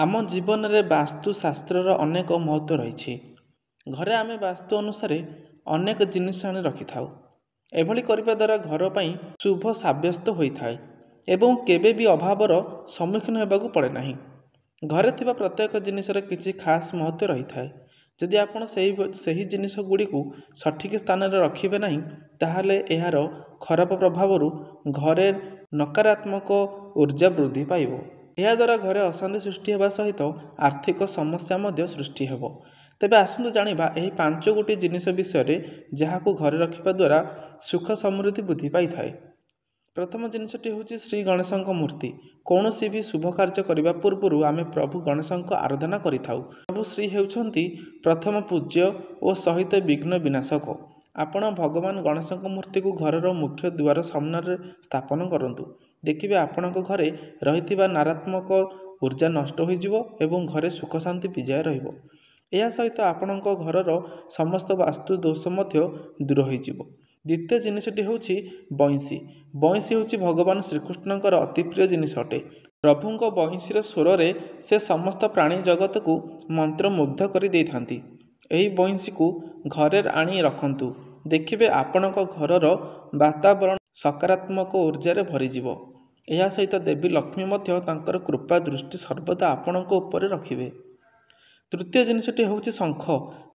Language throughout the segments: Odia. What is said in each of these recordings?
ଆମ ଜୀବନରେ ବାସ୍ତୁଶାସ୍ତ୍ରର ଅନେକ ମହତ୍ତ୍ୱ ରହିଛି। ଘରେ ଆମେ ବାସ୍ତୁ ଅନୁସାରେ ଅନେକ ଜିନିଷ ଆଣି ରଖିଥାଉ। ଏଭଳି କରିବା ଦ୍ୱାରା ଘର ପାଇଁ ଶୁଭ ସାବ୍ୟସ୍ତ ହୋଇଥାଏ ଏବଂ କେବେ ବି ଅଭାବର ସମ୍ମୁଖୀନ ହେବାକୁ ପଡ଼େ ନାହିଁ। ଘରେ ଥିବା ପ୍ରତ୍ୟେକ ଜିନିଷର କିଛି ଖାସ୍ ମହତ୍ତ୍ୱ ରହିଥାଏ। ଯଦି ଆପଣ ସେହି ଜିନିଷ ଗୁଡ଼ିକୁ ସଠିକ୍ ସ୍ଥାନରେ ରଖିବେ ନାହିଁ, ତାହେଲେ ଏହାର ଖରାପ ପ୍ରଭାବରୁ ଘରେ ନକାରାତ୍ମକ ଉର୍ଜା ବୃଦ୍ଧି ପାଇବ। ଏହାଦ୍ୱାରା ଘରେ ଅଶାନ୍ତି ସୃଷ୍ଟି ହେବା ସହିତ ଆର୍ଥିକ ସମସ୍ୟା ମଧ୍ୟ ସୃଷ୍ଟି ହେବ। ତେବେ ଆସନ୍ତୁ ଜାଣିବା ଏହି 5 ଗୋଟି ଜିନିଷ ବିଷୟରେ, ଯାହାକୁ ଘରେ ରଖିବା ଦ୍ୱାରା ସୁଖ ସମୃଦ୍ଧି ବୃଦ୍ଧି ପାଇଥାଏ। ପ୍ରଥମ ଜିନିଷଟି ହେଉଛି ଶ୍ରୀ ଗଣେଶଙ୍କ ମୂର୍ତ୍ତି। କୌଣସି ବି ଶୁଭ କାର୍ଯ୍ୟ କରିବା ପୂର୍ବରୁ ଆମେ ପ୍ରଭୁ ଗଣେଶଙ୍କ ଆରାଧନା କରିଥାଉ। ପ୍ରଭୁ ଶ୍ରୀ ହେଉଛନ୍ତି ପ୍ରଥମ ପୂଜ୍ୟ ଓ ସହିତ ବିଘ୍ନ ବିନାଶକ। ଆପଣ ଭଗବାନ ଗଣେଶଙ୍କ ମୂର୍ତ୍ତିକୁ ଘରର ମୁଖ୍ୟ ଦୁଆର ସାମ୍ନାରେ ସ୍ଥାପନ କରନ୍ତୁ। ଦେଖିବେ ଆପଣଙ୍କ ଘରେ ରହିଥିବା ନକାରାତ୍ମକ ଉର୍ଜା ନଷ୍ଟ ହୋଇଯିବ ଏବଂ ଘରେ ସୁଖ ଶାନ୍ତି ବିଜୟ ରହିବ। ଏହା ସହିତ ଆପଣଙ୍କ ଘରର ସମସ୍ତ ବାସ୍ତୁ ଦୋଷ ମଧ୍ୟ ଦୂର ହୋଇଯିବ। ଦ୍ୱିତୀୟ ଜିନିଷଟି ହେଉଛି ବଇଁଶୀ। ବଇଁଶୀ ହେଉଛି ଭଗବାନ ଶ୍ରୀକୃଷ୍ଣଙ୍କର ଅତି ପ୍ରିୟ ଜିନିଷ ଅଟେ। ପ୍ରଭୁଙ୍କ ବଇଁଶୀର ସ୍ୱରରେ ସେ ସମସ୍ତ ପ୍ରାଣୀ ଜଗତକୁ ମନ୍ତ୍ରମୁଗ୍ଧ କରି ଦେଇଥାନ୍ତି। ଏହି ବଇଁଶୀକୁ ଘରେ ଆଣି ରଖନ୍ତୁ, ଦେଖିବେ ଆପଣଙ୍କ ଘରର ବାତାବରଣ ସକାରାତ୍ମକ ଉର୍ଜାରେ ଭରିଯିବ। ଏହା ସହିତ ଦେବୀ ଲକ୍ଷ୍ମୀ ମଧ୍ୟ ତାଙ୍କର କୃପା ଦୃଷ୍ଟି ସର୍ବଦା ଆପଣଙ୍କ ଉପରେ ରଖିବେ। ତୃତୀୟ ଜିନିଷଟି ହେଉଛି ଶଙ୍ଖ।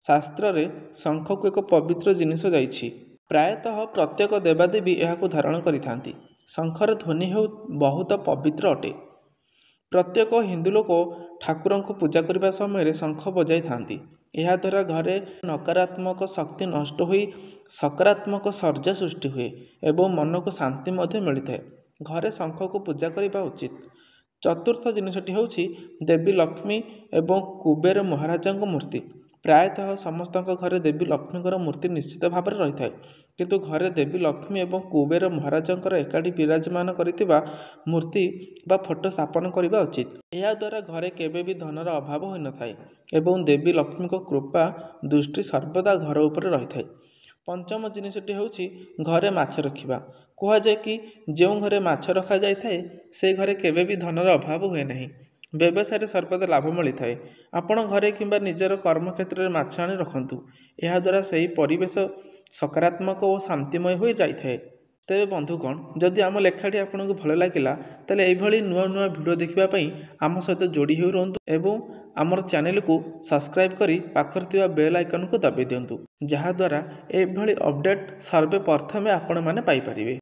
ଶାସ୍ତ୍ରରେ ଶଙ୍ଖକୁ ଏକ ପବିତ୍ର ଜିନିଷ ଯାଇଛି। ପ୍ରାୟତଃ ପ୍ରତ୍ୟେକ ଦେବାଦେବୀ ଏହାକୁ ଧାରଣ କରିଥାନ୍ତି। ଶଙ୍ଖର ଧ୍ୱନି ହେଉ ବହୁତ ପବିତ୍ର ଅଟେ। ପ୍ରତ୍ୟେକ ହିନ୍ଦୁ ଲୋକ ଠାକୁରଙ୍କୁ ପୂଜା କରିବା ସମୟରେ ଶଙ୍ଖ ବଜାଇଥାନ୍ତି। ଏହାଦ୍ୱାରା ଘରେ ନକାରାତ୍ମକ ଶକ୍ତି ନଷ୍ଟ ହୋଇ ସକାରାତ୍ମକ ସର୍ଜା ସୃଷ୍ଟି ହୁଏ ଏବଂ ମନକୁ ଶାନ୍ତି ମଧ୍ୟ ମିଳିଥାଏ। ଘରେ ଶଙ୍ଖକୁ ପୂଜା କରିବା ଉଚିତ। ଚତୁର୍ଥ ଜିନିଷଟି ହେଉଛି ଦେବୀ ଲକ୍ଷ୍ମୀ ଏବଂ କୁବେର ମହାରାଜାଙ୍କ ମୂର୍ତ୍ତି। ପ୍ରାୟତଃ ସମସ୍ତଙ୍କ ଘରେ ଦେବୀ ଲକ୍ଷ୍ମୀଙ୍କର ମୂର୍ତ୍ତି ନିଶ୍ଚିତ ଭାବରେ ରହିଥାଏ, କିନ୍ତୁ ଘରେ ଦେବୀ ଲକ୍ଷ୍ମୀ ଏବଂ କୁବେର ମହାରାଜାଙ୍କର ଏକାଠି ବିରାଜମାନ କରିଥିବା ମୂର୍ତ୍ତି ବା ଫଟୋ ସ୍ଥାପନ କରିବା ଉଚିତ। ଏହାଦ୍ୱାରା ଘରେ କେବେ ବି ଧନର ଅଭାବ ହୋଇନଥାଏ ଏବଂ ଦେବୀ ଲକ୍ଷ୍ମୀଙ୍କ କୃପା ଦୃଷ୍ଟି ସର୍ବଦା ଘର ଉପରେ ରହିଥାଏ। ପଞ୍ଚମ ଜିନିଷଟି ହେଉଛି ଘରେ ମାଛ ରଖିବା। କୁହାଯାଏ କି ଯେଉଁ ଘରେ ମାଛ ରଖାଯାଇଥାଏ, ସେ ଘରେ କେବେ ବି ଧନର ଅଭାବ ହୁଏ ନାହିଁ। ବ୍ୟବସାୟରେ ସର୍ବଦା ଲାଭ ମିଳିଥାଏ। ଆପଣ ଘରେ କିମ୍ବା ନିଜର କର୍ମକ୍ଷେତ୍ରରେ ମାଛ ଆଣି ରଖନ୍ତୁ। ଏହାଦ୍ୱାରା ସେହି ପରିବେଶ ସକାରାତ୍ମକ ଓ ଶାନ୍ତିମୟ ହୋଇ ଯାଇଥାଏ। ତେବେ ବନ୍ଧୁଗଣ, ଯଦି ଆମ ଲେଖାଟି ଆପଣଙ୍କୁ ଭଲ ଲାଗିଲା, ତାହେଲେ ଏଇଭଳି ନୂଆ ନୂଆ ଭିଡ଼ିଓ ଦେଖିବା ପାଇଁ ଆମ ସହିତ ଯୋଡ଼ି ହୋଇ ରୁହନ୍ତୁ ଏବଂ ଆମର ଚ୍ୟାନେଲକୁ ସବସ୍କ୍ରାଇବ୍ କରି ପାଖରେ ଥିବା ବେଲ୍ ଆଇକନ୍କୁ ଦବାଇ ଦିଅନ୍ତୁ, ଯାହାଦ୍ୱାରା ଏଭଳି ଅପଡ଼େଟ୍ ସର୍ବେ ପ୍ରଥମେ ଆପଣମାନେ ପାଇପାରିବେ।